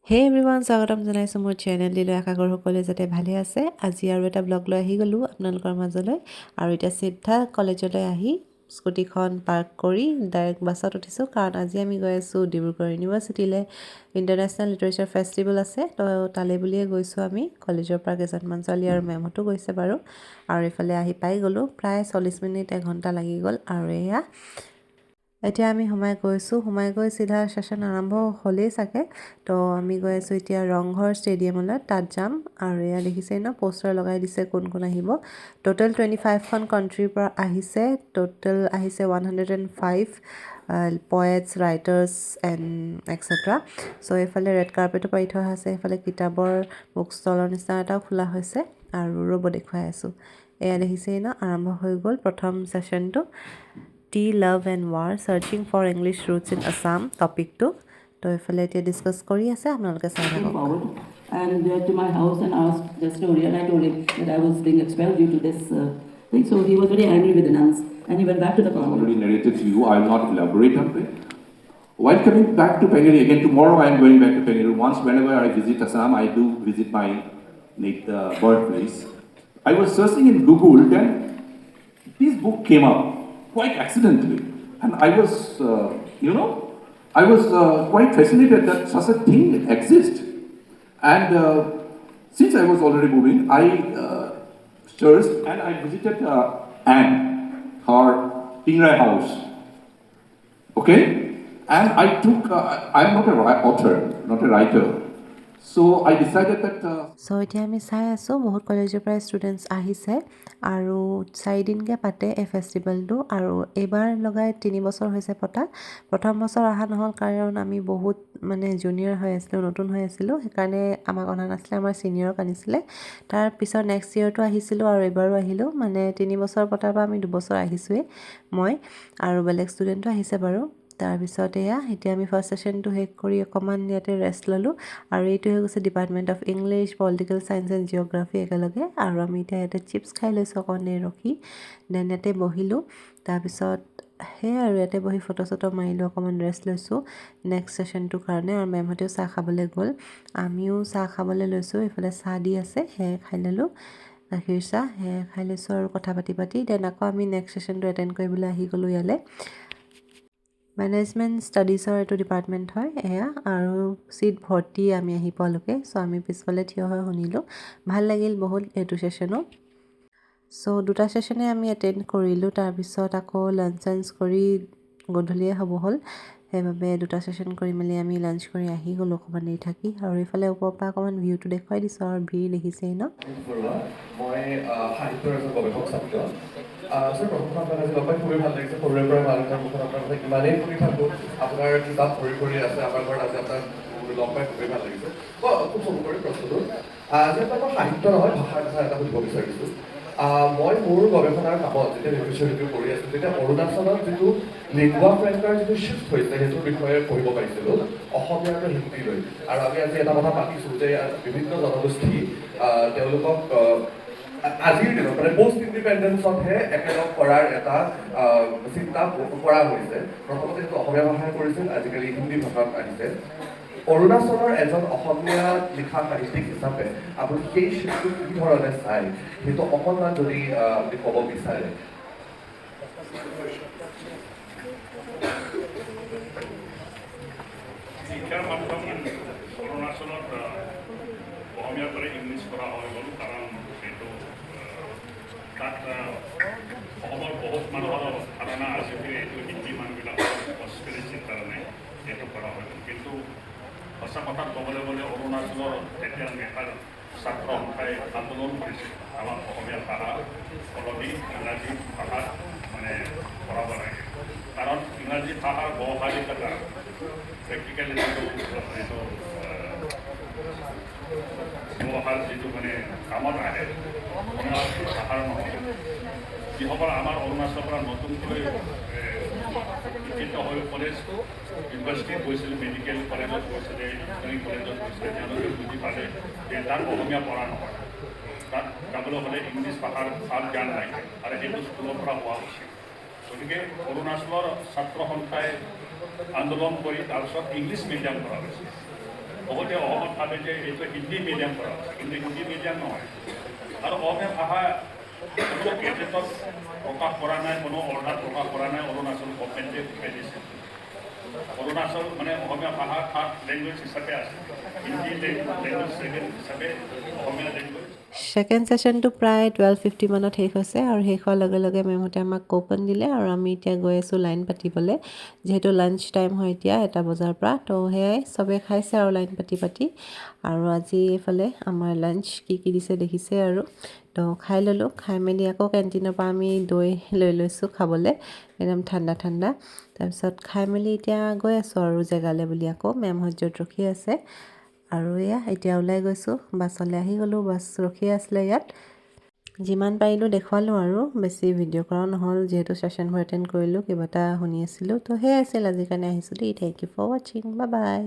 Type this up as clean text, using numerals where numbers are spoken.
হে এভৰিৱান, স্বাগতম জনাইছোঁ মোৰ চেনেলটিলৈ। আশা কৰোঁ সকলোৱে যাতে ভালে আছে। আজি আৰু এটা ব্লগ লৈ আহি গ'লোঁ আপোনালোকৰ মাজলৈ। আৰু এতিয়া চিধা কলেজলৈ আহি স্কুটিখন পাৰ্ক কৰি ডাইৰেক্ট বাছত উঠিছোঁ, কাৰণ আজি আমি গৈ আছোঁ ডিব্ৰুগড় ইউনিভাৰ্চিটিলৈ। ইণ্টাৰনেশ্যনেল লিটাৰেচাৰ ফেষ্টিভেল আছে, তো তালৈ বুলিয়ে গৈছোঁ আমি। কলেজৰ পৰা কেইজনমান ছোৱালী আৰু মেমহঁতো গৈছে বাৰু। আৰু এইফালে আহি পাই গ'লোঁ, প্ৰায় 40 মিনিট এঘণ্টা লাগি গ'ল। আৰু এয়া এতিয়া আমি সোমাই গৈছোঁ। সোমাই গৈ চিধা ছেশ্যন আৰম্ভ হ'লেই চাগে। তো আমি গৈ আছোঁ এতিয়া ৰংঘৰ ষ্টেডিয়ামলৈ, তাত যাম। আৰু এয়া দেখিছেই ন, প'ষ্টাৰ লগাই দিছে কোন কোন আহিব। ট'টেল 25খন কাণ্ট্ৰিৰ পৰা আহিছে। ট'টেল আহিছে 105 poets, writers and etcetera. So এইফালে ৰেড কাৰ্পেটো পাৰি থোৱা হৈছে, এইফালে কিতাপৰ বুক ষ্টলৰ নিচিনা এটাও খোলা হৈছে। আৰু ৰ'ব, দেখুৱাই আছোঁ। এয়া দেখিছেই ন, আৰম্ভ হৈ গ'ল প্ৰথম ছেশ্যনটো। "Tea, Love and War: Searching for English Roots in Assam" টপিকটো। তো এইফালে এতিয়া ডিছকাছ কৰি আছে, আপোনালোকে চাই থাকক। Forward and to my house and asked the story, and I told him that I was being expelled due to this thing. So he was very angry with the nuns and he went back to the I've convent. Already narrated to you. I will not elaborate on it. While coming back to Pengeri, again tomorrow I am going back to Pengeri. Once, whenever I visit Assam, I do visit my birthplace. I was searching in Google, then this book came up quite accidentally. And I was quite fascinated that such a thing exists. And since I was already moving, I searched and I visited Anne, her Tingrai house. Okay? And I took, I'm not a author, not a writer. So I decided that চ' এতিয়া আমি চাই আছোঁ, বহুত কলেজৰ পৰা students আহিছে আৰু চাৰিদিনকৈ পাতে এই ফেষ্টিভেলটো। আৰু এইবাৰ লগাই 3 বছৰ হৈছে পতা। প্ৰথম বছৰ অহা নহ'ল, কাৰণ আমি বহুত মানে জুনিয়ৰ হৈ আছিলোঁ, নতুন হৈ আছিলোঁ, সেইকাৰণে আমাক অনা নাছিলে, আমাৰ ছিনিয়ৰক আনিছিলে। তাৰপিছত নেক্সট ইয়েৰটো আহিছিলোঁ আৰু এইবাৰো আহিলোঁ। মানে 3 বছৰ পতাৰ পৰা আমি 2 বছৰ আহিছোঁৱেই, মই আৰু বেলেগ ষ্টুডেণ্টো আহিছে বাৰু। তাৰপিছত এয়া এতিয়া আমি ফাৰ্ষ্ট ছেশ্যনটো শেষ কৰি অকণমান ইয়াতে ৰেষ্ট ল'লোঁ। আৰু এইটো হৈ গৈছে Department of English, Political Science and Geography একেলগে। আৰু আমি এতিয়া ইয়াতে চিপছ খাই লৈছোঁ অকণমান দেৰি ৰখি। Then ইয়াতে বহিলোঁ। তাৰপিছত সেয়াই আৰু ইয়াতে বহি ফটো চটো মাৰিলোঁ, অকণমান ৰেষ্ট লৈছোঁ নেক্সট ছেশ্যনটোৰ কাৰণে। আৰু মেমহঁতেও চাহ খাবলৈ গ'ল, আমিও চাহ খাবলৈ লৈছোঁ। এইফালে চাহ দি আছে, সেয়াই খাই ল'লোঁ, গাখীৰ চাহ, সেয়াই খাই লৈছোঁ আৰু কথা পাতি পাতি। Then আকৌ আমি নেক্সট ছেশ্যনটো এটেণ্ড কৰিবলৈ আহি গ'লোঁ ইয়ালৈ। মেনেজমেণ্ট ষ্টাডিজৰ এইটো ডিপাৰ্টমেণ্ট হয় এয়া। আৰু ছিট ভৰ্তি আমি আহি পোৱালৈকে। চ' আমি পিছফালে থিয় হৈ শুনিলোঁ। ভাল লাগিল বহুত এইটো ছেশ্যনো। চ' দুটা ছেশ্যনে আমি এটেণ্ড কৰিলোঁ। তাৰপিছত আকৌ লাঞ্চ চাঞ্চ কৰি গধূলিয়ে হ'ব হ'ল, সেইবাবে দুটা ছেশ্যন কৰি মেলি আমি লাঞ্চ কৰি আহি গ'লোঁ অকণমান দেৰি থাকি। আৰু এইফালে ওপৰৰ পৰা অকণমান ভিউটো দেখুৱাই দিছোঁ। আৰু ভিৰ দেখিছেই ন। বৰুৱা, মই সাহিত্যৰ এজন গৱেষক ছাত্ৰ। ছাৰ, প্ৰথম আপোনাক আজি লগ পাই খুবেই ভাল লাগিছে। সৰুৰে পৰাই মা দেউতাৰ মুখত আপোনাৰ কথা ইমানেই শুনি থাকোঁ। আপোনাৰ কিতাপ ভৰি ভৰি আছে আমাৰ ঘৰত। আজি আপোনাক লগ পাই খুবেই ভাল লাগিছে। মই খুব চমু কৰি প্ৰশ্নটো, আজি আপোনাক মই সাহিত্য নহয়, ভাষাৰ কথা এটা সুধিব বিচাৰিছোঁ। মই মোৰ গৱেষণাৰ কামত যেতিয়া লিটাৰেচাৰ ৰিভিউ কৰি আছিলোঁ, তেতিয়া অৰুণাচলত যিটো লিংগুৱা ফ্ৰেংকাৰ যিটো শ্বিফ্ট হৈছে, সেইটোৰ বিষয়ে পঢ়িব পাৰিছিলোঁ অসমীয়াৰ পৰা হিন্দীলৈ। আৰু আমি আজি এটা কথা পাতিছোঁ যে ইয়াত বিভিন্ন জনগোষ্ঠী তেওঁলোকক আজিৰ দিনত মানে পষ্ট ইণ্ডিপেণ্ডেঞ্চতহে একেলগ কৰাৰ এটা চিন্তা কৰা হৈছে। প্ৰথমতে সেইটো অসমীয়া ভাষাই কৰিছিল, আজিকালি হিন্দী ভাষাত আহিছে। অৰুণাচলৰ এজন অসমীয়া লিখা সাহিত্যিক হিচাপে আপুনি সেই শ্বিফ্টটো কি ধৰণে চায়, সেইটো অকণমান যদি আপুনি ক'ব বিচাৰে। শিক্ষাৰ মাধ্যম অৰুণাচলত অসমীয়াৰ পৰা ইংলিছ কৰা হৈ গ'ল, কাৰণ সেইটো তাত অসমৰ বহুত মানুহৰ ধাৰণা আছিল যে এইটো হিন্দী মানুহবিলাকৰ কনস্পিৰেচিৰ কাৰণে এইটো কৰা হৈ গ'ল। কিন্তু সঁচা কথাত ক'বলৈ গ'লে অৰুণাচলৰ তেতিয়া নেতাৰ ছাত্ৰ সন্থাই আন্দোলন কৰিছিল, আমাক অসমীয়া ভাষা সলনি ইংৰাজী ভাষাত মানে পঢ়াব লাগে, কাৰণ ইংৰাজী ভাষাৰ ব্যৱহাৰিকতা, প্ৰেক্টিকেলি যিটো এইটো ব্যৱহাৰ যিটো মানে কামত আহে, অসমীয়া ভাষাৰ নহয়। যিসকল আমাৰ অৰুণাচলৰ পৰা নতুনকৈ শিক্ষিত হৈ কলেজ ইউনিভাৰ্চিটিত গৈছিল, মেডিকেল কলেজত গৈছিলে, ইঞ্জিনিয়াৰিং কলেজত গৈছিলে, তেওঁলোকে বুজি পালে যে তাত অসমীয়া পঢ়া নহয়, তাত যাবলৈ হ'লে ইংলিছ ভাষাৰ ভাল জ্ঞান লাগে আৰু সেইটো স্কুলৰ পৰা হোৱা উচিত। গতিকে অৰুণাচলৰ ছাত্ৰ সন্থাই আন্দোলন কৰি তাৰপিছত ইংলিছ মিডিয়াম কৰা হৈছে। বহুতে অসমত ভাবে যে এইটো হিন্দী মিডিয়াম কৰা হৈছে, কিন্তু হিন্দী মিডিয়াম নহয়। আৰু অসমীয়া ভাষা কোনো গেজেটত প্ৰকাশ কৰা নাই, কোনো অৰ্ডাৰ প্ৰকাশ কৰা নাই। অৰুণাচল গভমেণ্টে উঠাই দিছে। অৰুণাচল মানে অসমীয়া ভাষা থাৰ্ড লেংগুৱেজ হিচাপে আছে, হিন্দী লেংগুৱেজ ছেকেণ্ড হিচাপে, অসমীয়া লেংগুৱেজ। ছেকেণ্ড ছেশ্যনটো প্ৰায় 12:50 মানত শেষ হৈছে আৰু শেষ হোৱাৰ লগে লগে মেমহঁতে আমাক কুপন দিলে আৰু আমি এতিয়া গৈ আছোঁ লাইন পাতিবলৈ, যিহেতু লাঞ্চ টাইম হয় এতিয়া 1 বজাৰ পৰা। তো সেয়াই চবে খাইছে আৰু লাইন পাতি পাতি। আৰু আজি এইফালে আমাৰ লাঞ্চ কি কি দিছে দেখিছে আৰু। তো খাই ল'লোঁ। খাই মেলি আকৌ কেণ্টিনৰ পৰা আমি দৈ লৈ লৈছোঁ খাবলৈ, একদম ঠাণ্ডা ঠাণ্ডা। তাৰপিছত খাই মেলি এতিয়া গৈ আছোঁ আৰু জেগালৈ বুলি। আকৌ মেমহঁত য'ত ৰখি আছে। আৰু এয়া এতিয়া ওলাই গৈছোঁ, বাছলৈ আহি গ'লোঁ। বাছ ৰখি আছিলে ইয়াত। যিমান পাৰিলোঁ দেখুৱালোঁ আৰু বেছি ভিডিঅ' কৰাও নহ'ল, যিহেতু ছেশ্যনবোৰ এটেণ্ড কৰিলোঁ, কিবা এটা শুনি আছিলোঁ। তো সেয়াই আছিল আজিৰ কাৰণে। আহিছোঁ দেই। Thank you for watching, bye bye.